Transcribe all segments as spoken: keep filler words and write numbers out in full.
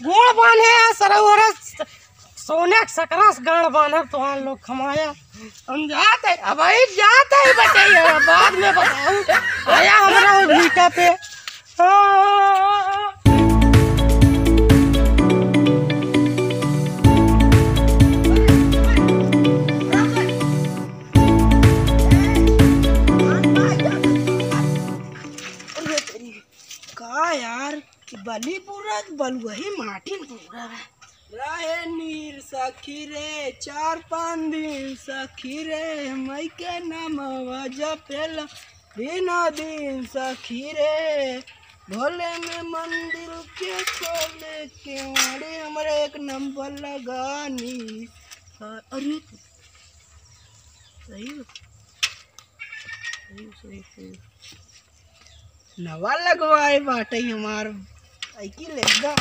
गोड़ बांधे है सरऊ हरे, सोने के सकरा से गांड बांधब तोहार लोग खमाया। हम जाते, अब आई जाते ही बचे, बाद में बताऊं। आया हमरा भीटा पे। अरे तेरी, का यार, कि बली पूरा, बलुआ ही माटी पूरा है। रहे नीर सखी रे, चार पाँच दिन सखी रे, मई के नामवा जपेला दिनो दिन सखी रे। भोले में मंदिर के खोले केवाड़ी, हमरे एक नंबर लगानी। अरे, सही हो। सही, सही, सही। नवा लगवाए बाटे हमार साइकिल एकदम।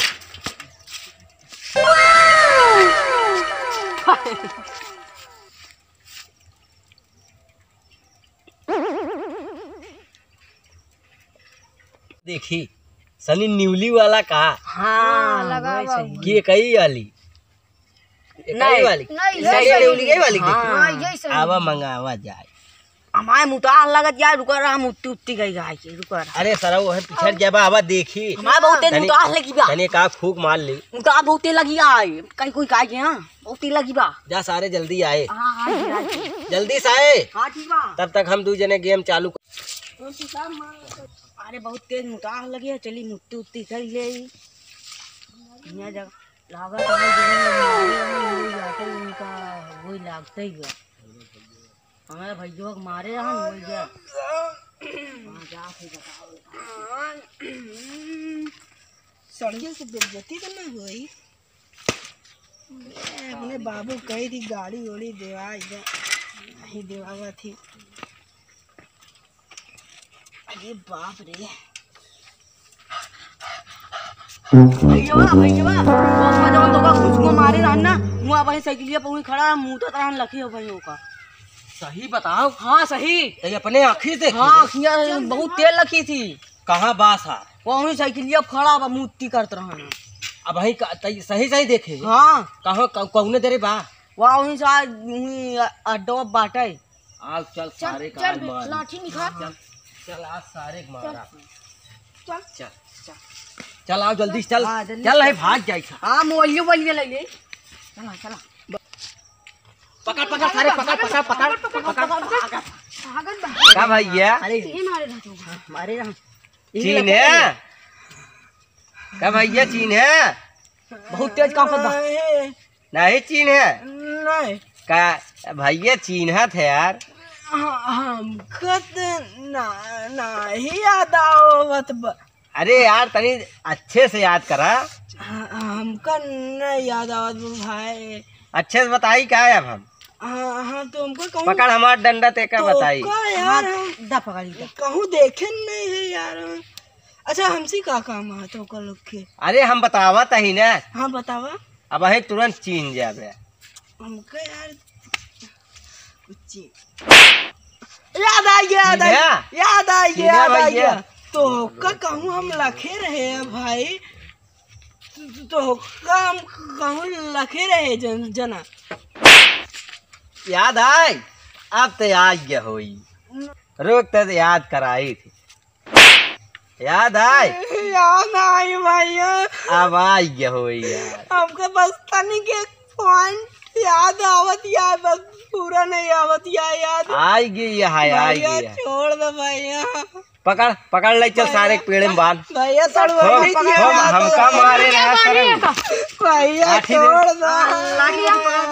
देखी, सनी न्यूली वाला का? हाँ, हाँ, लगावा वही सही। कि एकही वाली? एकही नहीं। वाली? नहीं, सनी यही न्यूली, यही वाली देखी? हाँ, यही सही। आवा मंगावा जाए। हमारे मुताह लगत जाए, रुका रहा, मुत्ती उत्ती गई गाय के, रुका रहा। अरे सरऊ, वही पिछड़ जाबा, आवा देखी। हमारे बहुत तेज तनी, मुताह लगी बा। तनी का फूक मार ली। मुताह बहुत तेज लगी आए, कहीं कोई गाय के, हाँ, बहुत तेज लगी बा। जा सारे जल्दी आए। हाँ, हाँ, जी, हाँ, जी। जल्दी से आए। हाँ, ठीक बा। तब तक हम दू जने गेम चालू कर। अरे बहुत तेज मुताह लगे है, चली मुत्ती उत्ती कर ले। यहाँ जगह लागत है, जो मारे हैं, वही जाते ही उनका वही लागते ही बा। हमारे भैया के मारे रहन, वही जा। हाँ, जा फिर बताओ। सड़िया से बेइज्जती तो नहीं हुई? ए, अपने बाबू कही थी गाड़ी ओड़ी देवा दे, नहीं देवावा थी। अरे बाप रे। भैया, भैया, वो जवन तोका घुसको मारे रहन ना, हुआ वही साइकिलिया पर वही खड़ा, मुतत रहन लखी हो भाई ओका। सही बताओ। हाँ, सही। तो ये अपने आँखी से हाँ, देखी? अखियाँ बहुत तेज लखी थी। कहाँ बास है? वही साइकिलिया पर खड़ा बा, मुत्ती करत रहन। अब वही का-, तई सही, सही देखे। हाँ। कहाँ, कौ-, कौने दरे बा? वहाँ वहीं से आज वहीं अड्डा बाटे। आओ, चल, चल, सारे का चल आज बे, मार। लाठी निकाल। चल, चल, आज सारे का मारा। चल। चल। चल। चल, आओ जल्दी से, चल। हाँ, जल्दी चल, चल। नहीं, भाग जाए। हाँ, मोलियो, मोलियो ले ले। चला, चला। पकड़, पकड़, सारे पकड़, पकड़, पकड़, पकड़। भागत बा। का भैया? अरे, ये मारे रहा तू। हाँ, मारे रहा। चीन है? का भैया चीन है? बहुत तेज कांपत बा। नहीं। नहीं चीन्हे? नहीं। का भैया चीन्हत है यार। हाँ, हमका त ना, नाही याद आवत बा। अरे यार, तनी अच्छे से याद करा। हाँ, हमका नहीं याद आवत बा भाई। अच्छे से बताई का है अब हम? हाँ, हाँ, तो हमका कहूँ पकड़ हमार डंडा, तेका तो बताई। का यार, हाँ, हम दा पकड़ी, दा। कहूँ देखे नहीं है यार। अच्छा, हमसे का काम है तो ओकर लोग के? अरे, हम बतावत ही ना। हाँ, बतावा। अब अहे तुरंत चीन जाबे। हमका यार, कुछ चीन। याद आ गया, याद आ गया, चीन है? याद आ गया, चीन है याद आ भैया। गया। तो का कहूँ हम लखे रहे हैं भाई, तो, तो, तो का हम कहूँ लखे रहे जन, जना। याद आए? अब तो आ गया होई। रुक, तो याद कराई थी। याद आए? याद आई भैया। अब आ गया हो यार। हमके बस तनी के पॉइंट याद आवत या, बस पूरा नहीं आवत या याद। आ गई है, आ भैया, गई है। छोड़ दो भैया। पकड़, पकड़, ले चल भैया। सारे के पेड़े में बांध। भैया, तड़वा हम, नहीं दिया हम, याद। हमका मारे रहा सर। भैया, लाठी दे। छोड़ दो।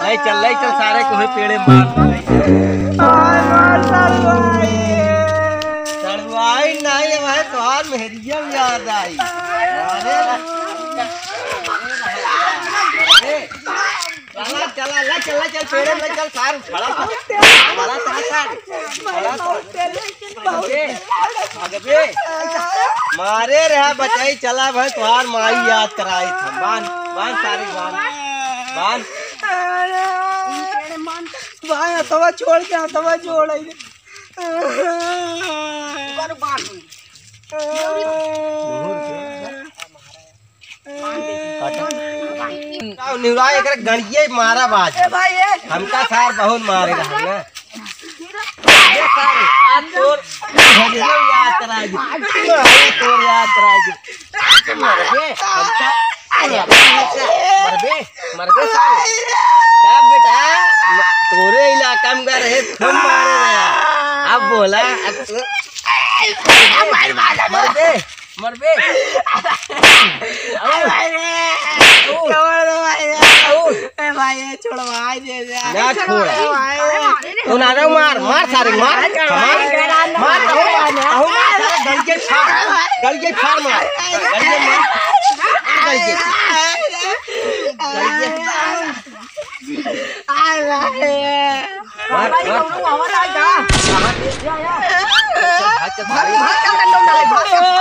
ले चल, ले चल सारे को ही पेड़े में बांध। हाय, मार तड़वाई। तड़वाई नहीं है भाई, तोहार मेहरिया याद आई। अरे, चला, चला, ले चल, ले चल, पेड़े में ले चल, सार, खड़ा हो। खड़ा हो, सार, खड़ा हो। भगबे, भगबे। मारे रहा बचाई, चला भाई, तोहार माई याद कराई था। बांध, बांध सारे, बांध, बांध। भाई, हथवा छोड़ के, हथवा छोड़। बांध। निहुरा एकरे गड़िए मारा बाज। ए भाई, ए। हमका सार बहुत मारे रहा ना। ये सारे, आज तोर भजनो याद कराई। मारे तोर याद कराई। मरबे, हमका, मरबे, मरबे सारे। का बेटा, तोरे इलाका में का रहे, खूब मारे रहा। अब बोला, अब तू मरबे, मरबे। ए भाई, ए छोड़वा दे दे। ना छोड़ा। तू ना, ना मार, मार सारे, मार। मार, मार, अहो, अहो, मार, सारे, गल के फाड़, गल के फाड़ मार। गल के मार। गल के। गल के। मार, मार। भाग, भाग, भाग, भाग, भाग।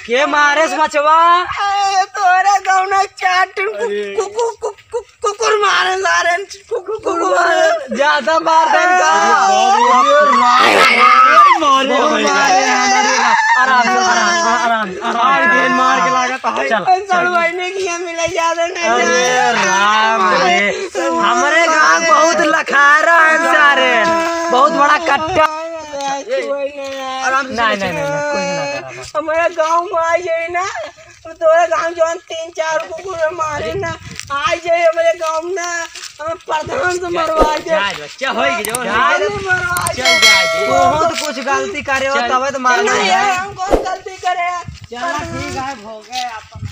के मारे से बचवा? अरे, तोरे गाँव ना चार ठन कु-, अरे। कु-, कु-, कु-, कु-, कुकुर मारे सारे, कु-, कु-, कुकुर मारे। ज्यादा मार देन का? अरे, अरे, मारे, बहुत मारे। मारे हैं, अरे, आराम से, आराम से, आराम से, आराम से। मार के लागत है। चल, चल। बहने की यहाँ मिला ज्यादा नहीं। अरे राम रे, हमरे गाँव बहुत लखारा है सारे, बहुत बड़ा कट्टा। आराम से नहीं, नहीं, नहीं, नहीं, कुछ ना करा। हमारा गाँव में आ जाए ना, तो तोरा गाँव जौन तीन चार कुकुर मारे ना, आ जाए हमारे गाँव ना, हम प्रधान से मरवा दे। जा, जा, जा, होई के जौन होई के। मरवा दे। चल जा, जा। बहुत कुछ गलती करे हो, चल। तबे तो मार चल, नहीं, जा। हम कौन गलती करे? चला, ठीक है, हो गए अपन।